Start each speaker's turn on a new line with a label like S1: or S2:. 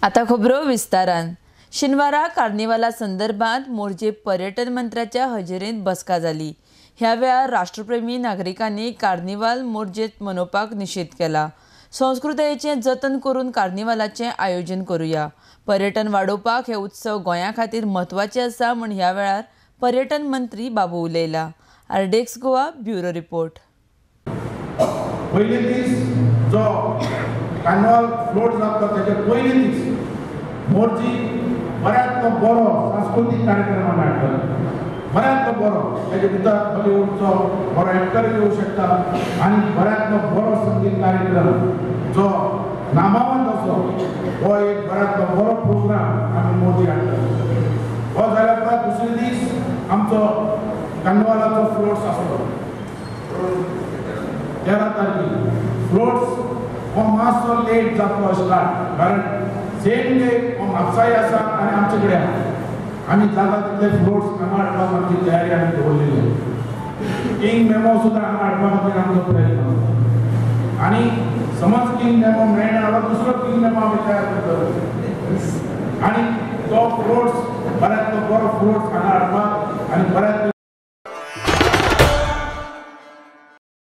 S1: आता खबरो विस्तारान. शेनवारा कार्निवाला संदर्भात मोरजे पर्यटन मंत्र्याच्या हजेरेंत बसका जाली. ह्या वेळार राष्ट्रप्रेमी नागरिकांनी कार्निवाल मोरजेत मनोवपाक निशेध केला. संस्कृतायेचें जतन करून कार्निवालाचें आयोजन करुया, पर्यटन वाडोवपाक हे उत्सव गोंया खातीर म्हत्वाचे आसा म्हूण ह्या वेळार पर्यटन मंत्री बाबू उलयला. RDX Goa bureau report.
S2: पयले दीस जो कार्निवाल फ्लोट जाता त्याच्या पयले दीस मोरजी बऱ्यांतलो बरो सांस्कृतीक कार्यक्रम आमी हाडटले. बऱ्यांतलो बरो त्याच्या भितर हॉलिवूडचो बरो एक्टर येवं शकता आनी बऱ्यांतलो बरो संगीत कार्यक्रम जो नामावंत असो हो एक बऱ्यांतलो बरो प्रोग्राम आमी मोरजी हाडटले. हो जाल्या उपरांत दुसरे दीस आमचो कार्निवालाचो फ्लोट्स आसलो 13 तारखेर. फ्लोट्स हो मातसो लेट जातलो स्टार्ट, कारण सेम डे हो म्हापसाय आसा आनी आमचे कडेन आसा. आमी जाता तितले फ्लोट्स हांगा हाडपाक आमची तयारी आमी दवरलेली आसा. किंग मेमो सुद्दां हांगा हाडपा खातीर आमचो प्रयत्न आसा आनी समज किंग मेमो मेळना जाल्यार दुसरो किंग मेमो आमी तयार करतले आनी तो फ्लोट्स बऱ्यांतलो बरो फ्लोट्स हांगा हाडपाक आनी बऱ्यांतलो